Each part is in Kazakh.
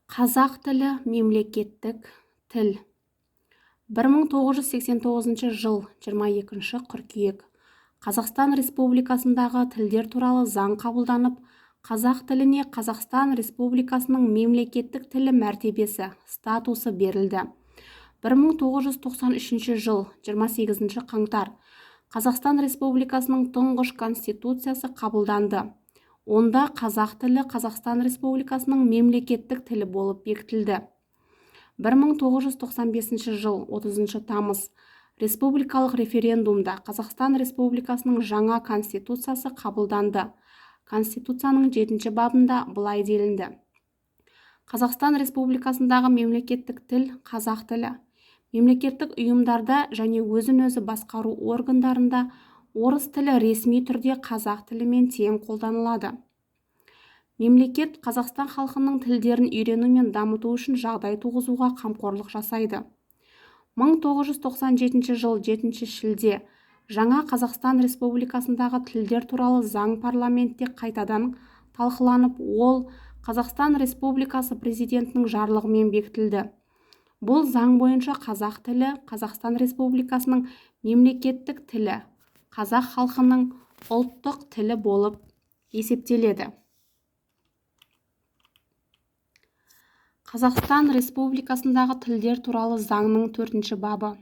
Қазақ тілі мемлекеттік тіл. 1989 жыл 22 қыркүйек. Қазақстан Республикасындағы тілдер туралы заң қабылданып, қазақ тіліне Қазақстан Республикасының мемлекеттік тілі мәртебесі, статусы берілді. 1993 жыл 28 қаңтар. Қазақстан Республикасының тұңғыш Конституциясы қабылданды. Онда қазақ тілі Қазақстан Республикасының мемлекеттік тілі болып бекітілді. 1995 жыл 30 тамыз. Республикалық референдумда Қазақстан Республикасының жаңа Конституциясы қабылданды. Конституцияның 7 бабында былай делінді: Қазақстан Республикасындағы мемлекеттік тіл қазақ тілі. Мемлекеттік ұйымдарда және өзін-өзі басқару органдарында орыс тілі ресми түрде қазақ тілімен тең қолданылады. Мемлекет Қазақстан халқының тілдерін үйрену мен дамыту үшін жағдай туғызуға қамқорлық жасайды. 1997 жыл 7 шілде. Жаңа Қазақстан Республикасындағы тілдер туралы заң парламентте қайтадан талқыланып, ол Қазақстан Республикасы Президентінің жарлығымен бекітілді. Бұл заң бойынша қазақ тілі Қазақстан Республикасының мемлекеттік тілі, қазақ халқының ұлттық тілі болып есептеледі. Қазақстан Республикасындағы тілдер туралы заңның 4 бабы.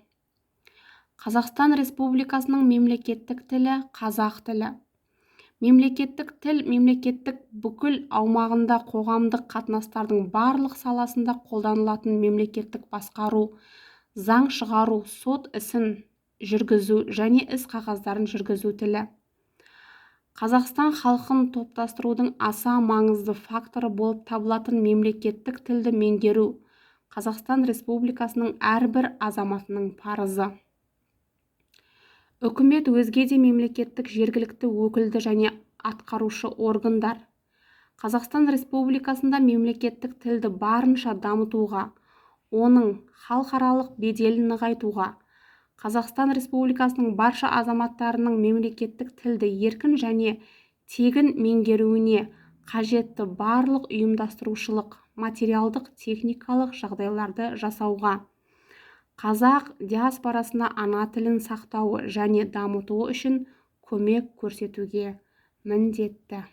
Қазақстан Республикасының мемлекеттік тілі қазақ тілі. Мемлекеттік тіл мемлекеттік бүкіл аумағында қоғамдық қатынастардың барлық саласында қолданылатын мемлекеттік басқару, заң шығару, сот ісін жүргізу және іс қағаздарын жүргізу тілі. Қазақстан халқын топтастырудың аса маңызды факторы болып табылатын мемлекеттік тілді меңгеру Қазақстан Республикасының әрбір азаматының парызы. Үкімет, өзге де мемлекеттік жергілікті өкілді және атқарушы органдар Қазақстан Республикасында мемлекеттік тілді барынша дамытуға, оның халықаралық беделін нығайтуға, Қазақстан Республикасының барша азаматтарының мемлекеттік тілді еркін және тегін меңгеруіне қажетті барлық ұйымдастырушылық, материалдық, техникалық жағдайларды жасауға, қазақ диаспорасына ана тілін сақтауы және дамытуы үшін көмек көрсетуге міндетті.